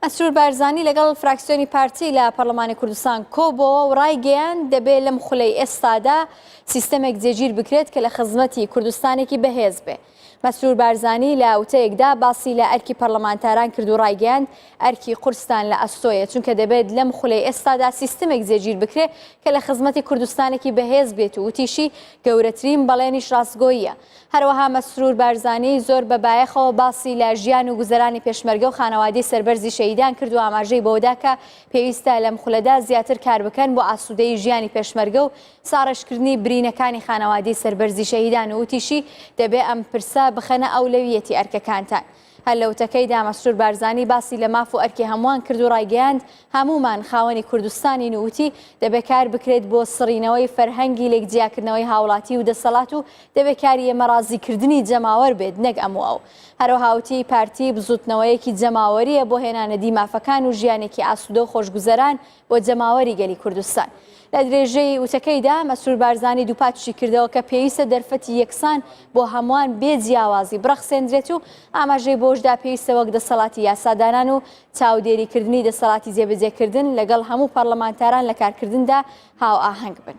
مەسرور بارزانی لەگەڵ فراکسیۆنی پارتی لە پەرلەمانی کوردستان کۆبۆوە و ڕایگەیاند دەبێ لەم خولەی ئێستادا سیستەمێک جێگیر بکرێت کە لە خزمەتی کوردستانێکی بەهێز بێ. مەسرور بارزانی لە وتەیەکدا باسی لە ئەرکی پەرلەمانتاران کرد و ڕایگەیاند ئەرکی قورستان لە ئەستۆیە چونکە دەبێت لەم خولەی ئێستادا سیستمێک جێگیر بکرێت کە لە خزمەتی کوردستانێکی بەهێز بێت و وتیشی گەورەترین بەڵێنیش ڕاستگۆییە. هەروەها مەسرور بارزانی زۆر بە بایەخەوە باسی لە ژیان و گوزەرانی پێشمەرگە و خانەوادەی سەربەرزی شەهیدان کرد و ئاماژەی بەوەدا کە پێویستە لەم خولەدا زیاتر کار بکەن بۆ ئاسوودەیی ژیانی پێشمەرگە و ساڕێژکردنی برینەکانی خانەوادەی سەربەرزی شەهیدان و وتیشی دەبێ ئەم پرسە بخەنە ئەولەویەتی ئەرکەکانتان. هەر لە وتەکەیدا مەسرور بارزانی باسی لە ماف و ئەرکی هەمووان کرد و ڕایگەیاند، هەموومان خاوەنی کوردستانین و وتی، دەبێ کار بکرێت بۆ سڕینەوەی فەرهەنگی لێکجیاکردنەوەی هاوڵاتی و دەسەڵات و دەبێ کاری ئێمە ڕازیکردنی جەماوەر بێت نەک ئەم و ئەو. هەروەها وتی، پارتی بزوتنەوەیەکی جەماوەرییە بۆ هێنانەدی مافەکان و ژیانێکی ئاسوودە و خۆشگوزەران بۆ جەماوەری گەلی کوردستان. لە درێژەی وتەکەیدا مەسرور بارزانی دووپاتیشی کردەوە کە پێویستە دەرفەتی یەکسان بۆ هەمووان بێ جیاوازی بڕەخسێندرێت و ئاماژەی بەوەشدا پێویستە وەک دەسەڵاتی یاسادانان و چاودێریکردنی دەسەڵاتی جێبەجێکردن لەگەڵ هەموو پەڕلەمانتاران لە کارکردندا هاوئاهەنگ بن.